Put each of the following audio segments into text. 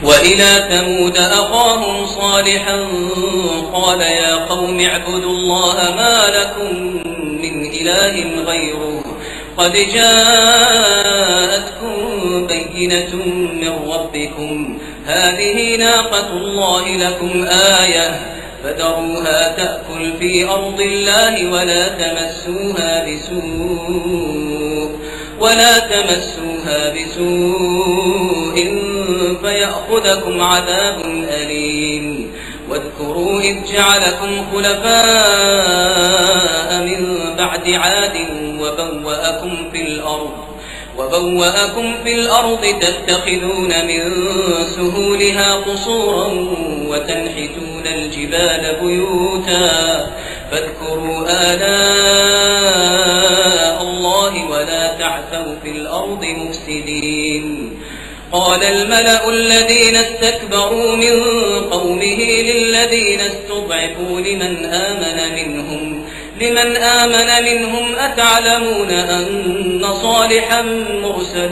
وإلى ثمود أخاهم صالحا قال يا قوم اعبدوا الله ما لكم من إله غيره قد جاءتكم بينة من ربكم هذه ناقة الله لكم آية فذروها تأكل في أرض الله ولا تمسوها بسوء فيأخذكم عذاب أليم واذكروا إذ جعلكم خلفاء من بعد عاد وبوأكم في الأرض تتخذون من سهولها قصورا وتنحتون الجبال بيوتا فاذكروا آلاء الله ولا تعثوا في الأرض مفسدين قال الملأ الذين استكبروا من قومه للذين استضعفوا لمن آمن منهم أتعلمون أن صالحا مرسل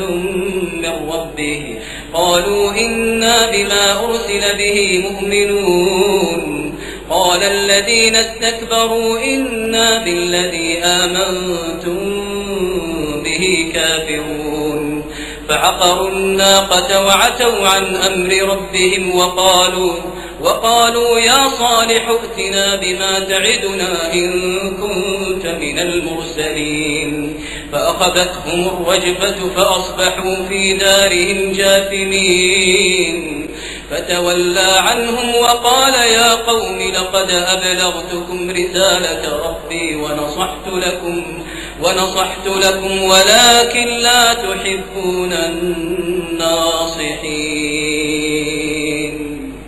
من ربه قالوا إنا بما أرسل به مؤمنون قال الذين استكبروا إنا بالذي آمنتم به كافرون فعقروا الناقة وعتوا عن أمر ربهم وقالوا يا صالح ائتنا بما تعدنا إن كنت من المرسلين فأخذتهم الرجفة فأصبحوا في دارهم جاثمين فتولى عنهم وقال يا قوم لقد أبلغتكم رسالة ربي ونصحت لكم ولكن لا تحبون الناصحين.